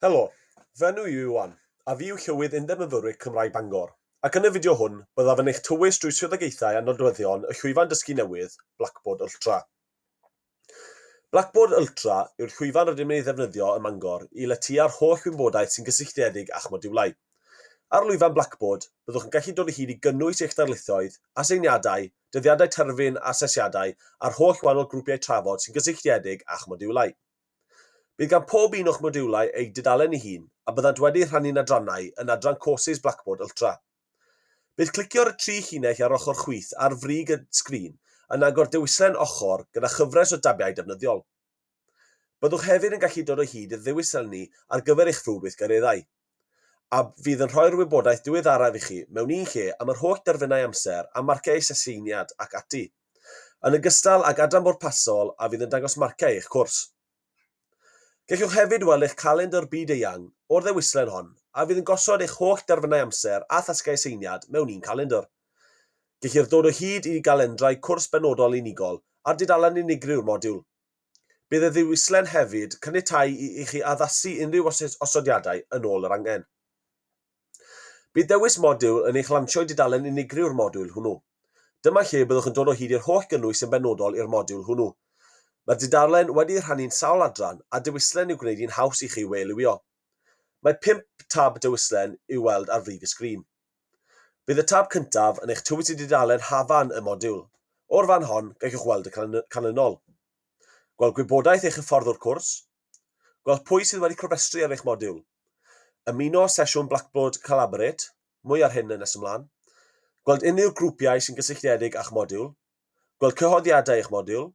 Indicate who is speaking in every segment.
Speaker 1: Helo, fy enw i yw Iwan, a fi yw Llywydd Undeb Myfyrwyr Cymraeg Bangor, ac yn y fideo hwn, byddaf yn eich tywys drwy swyddogaethau a nodweddion y llwyfan dysgu newydd, Blackboard Ultra. Blackboard Ultra yw'r llwyfan rydym yn ei ddefnyddio ym Mangor i letya'r holl wybodaeth sy'n gysylltiedig â'ch modiwlau. Ar lwyfan Blackboard, byddwch yn gallu dod o hyd i gynnwys eich darlithoedd, aseiniadau, dyddiadau terfyn, asesiadau, a'r holl wahanol grwpiau trafod sy'n gysylltiedig â'ch modiwlau. Bydd gan pob un o'ch modiwlau ei dudalen ei hun a byddant wedi'u rhannu'n adrannau yn adran Courses Blackboard Ultra. Bydd clicio ar y tri llinell ar ochr chwith ar frig y sgrin yn agor dewislen ochr gyda chyfres o dabiau defnyddiol. Byddwch hefyd yn gallu dod o hyd i'r ddewislenni ar gyfer eich ffrwd weithgareddau, a fydd yn rhoi'r wybodaeth diweddaraf i chi mewn un lle am yr holl derfynau amser a marciau aseiniad ac ati, yn ogystal ag adran bwrpasol a fydd yn dangos marciau eich cwrs. Gallwch hefyd weld eich calendr byd-eang o'r ddewislen hon a fydd yn gosod eich holl derfynau amser a thasgau aseiniad mewn un calendr. Gellir dod o hyd i galendrau cwrs benodol unigol ar dudalen unigryw'r modiwl. Bydd y ddewislen hefyd caniatáu i chi addasu unrhyw osodiadau yn ôl yr angen. Bydd dewis modiwl yn eich lansio i dudalen unigryw'r modiwl hwnnw. Dyma lle byddwch yn dod o hyd i'r holl gynnwys sy'n benodol i'r modiwl hwnnw. Mae'r dudalen wedi'i rhannu'n sawl adran a dewislen i'w gwneud hi'n haws i chi we-liwio. Mae pump tab dewislen i'w weld ar frig y sgrin. Bydd y tab cyntaf yn eich tywys i dudalen hafan y modiwl. O'r fan hon, gallwch weld y canlynol. Gweld gwybodaeth eich hyfforddwr cwrs. Gweld pwy sydd wedi cofrestru ar eich modiwl. Ymuno â sesiwn Blackboard Collaborate, mwy ar hyn yn nes ymlaen. Gweld unrhyw grwpiau sy'n gysylltiedig â'ch modiwl. Gweld cyhoeddiadau eich modiwl.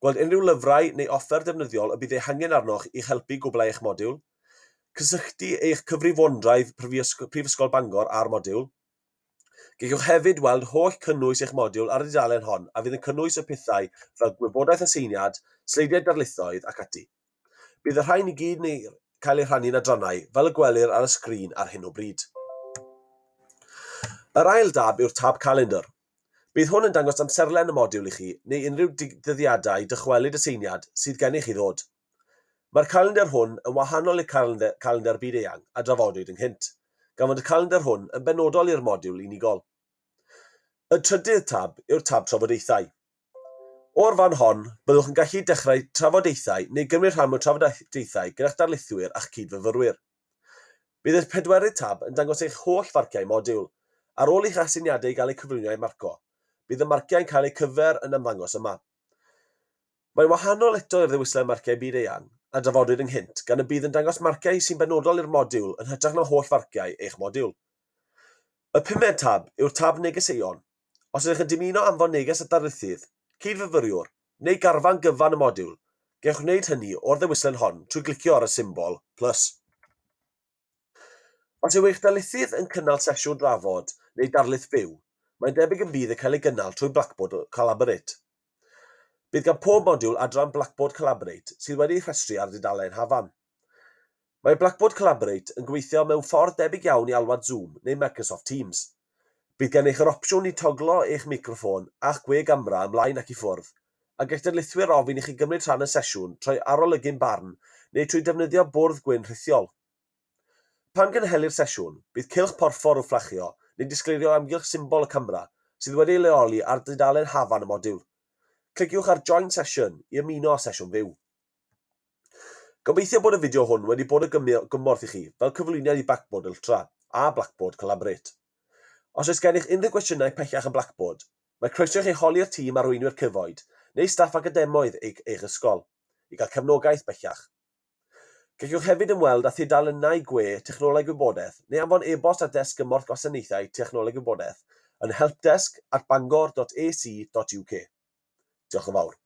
Speaker 1: Gweld unrhyw lyfrau neu offer defnyddiol y bydd eu hangen arnoch i'ch helpu i gwblhau eich modiwl. Cysylltu eich cyfrif OneDrive Prifysgol Bangor â'r modiwl. Gallwch hefyd weld holl cynnwys eich modiwl ar y dudalen hon a fydd yn cynnwys y pethau fel gwybodaeth aseiniad, sleidiau darlithoedd ac ati. Bydd y rhain i gyd yn eu cael eu rhannu'n adrannau fel y gwelir ar y sgrin ar hyn o bryd. Yr ail dab yw'r tab Calendr. Bydd hwn yn dangos amserlen y modiwl i chi neu unrhyw dyddiadau dychwelyd aseiniad sydd gennych i ddod. Mae'r calendr hwn yn wahanol i'r calendr byd-eang a drafodwyd ynghynt, gan fod y calendr hwn yn benodol i'r modiwl unigol. Y trydydd tab yw'r tab Trafodaethau. O'r fan hon, byddwch yn gallu dechrau trafodaethau neu gymryd rhan mewn trafodaethau gyda'ch darlithwyr a'ch cyd-fyfyrwyr. Bydd y pedwerydd tab yn dangos eich holl farciau modiwl, ar ôl i'ch aseiniadau gael eu cyflwyno a'u marco. Bydd y marciau'n cael eu cyfer yn ymddangos yma. Mae'n wahanol eto i'r ddewislen Marciau Byd-eang a drafodwyd ynghynt, gan y bydd yn dangos marciau sy'n benodol i'r modiwl yn hytrach na holl farciau eich modiwl. Y pumed tab yw'r tab Negeseuon. Os ydych yn dymuno anfon neges at ddarlithydd, cyd-fyfyriwr, neu garfan gyfan y modiwl, gallwch wneud hynny o'r ddewislen hon trwy glicio ar y symbol plus. Os yw eich darlithydd yn cynnal sesiwn drafod neu darlith fyw, mae'n debyg y bydd yn cael ei gynnal trwy Blackboard Collaborate. Bydd gan pob modiwl adran Blackboard Collaborate sydd wedi'i rhestru ar dudalen hafan. Mae Blackboard Collaborate yn gweithio mewn ffordd debyg iawn i alwad Zoom neu Microsoft Teams. Bydd gennych yr opsiwn i toglo eich meicroffon a'ch gwe-gamera ymlaen ac i ffwrdd, a gall darlithwyr ofyn i chi gymryd rhan yn sesiwn trwy arolygu'n barn neu trwy defnyddio bwrdd gwyn rhithiol. Pan gynhelir sesiwn, bydd cylch porffor yn fflachio neu'n disgleirio o amgylch symbol y camera sydd wedi ei leoli ar dudalen hafan y modiwl. Cliciwch ar Join Session i ymuno â sesiwn fyw. Gobeithio bod y fideo hwn wedi bod o gymorth i chi fel cyflwyniad i Blackboard Ultra a Blackboard Collaborate. Os oes gennych unrhyw gwestiynau pellach am Blackboard, mae croeso i chi holi'r tîm arweinwyr cyfoed neu staff academaidd eich ysgol i gael cefnogaeth bellach. Gallwch hefyd ymweld â thudalennau gwe Technoleg Gwybodaeth neu anfon e-bost at ddesg gymorth Gwasanaethau Technoleg Gwybodaeth yn helpdesk at bangor dot ac dot uk. Diolch yn fawr.